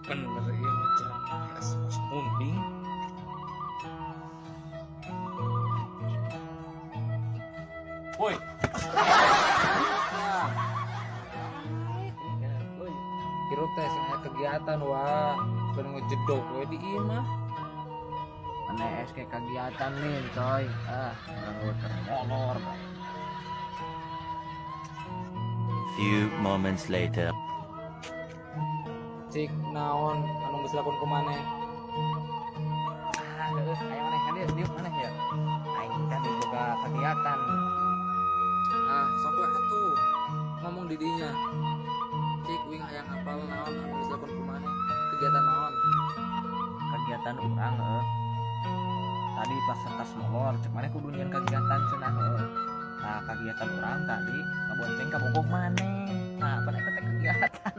Bener ieu mah ceramah es munding. Woi. Hirup teh sing aya kegiatan wah, ben ngejedog we di imah. Mana es kayak kegiatan nih, coy. Ah, orang molor. Few moments later. Cik naon anu geus lakon ku maneh? Ah, heueuh, aya maneh ka dieu, diuk maneh ya. Aing tadi boga kegiatan. Ah, sok we atuh. Ngomong di dinya. Cik uing hayang apal naon anu geus lakon ku maneh? Kegiatan naon? Kegiatan urang heueuh. Tadi pas tas molor, cek maneh kudu nyieun kegiatan cenah heueuh. Nah, kegiatan urang tadi ngabonceng ka bogoh maneh. Nah, pan eta teh kegiatan.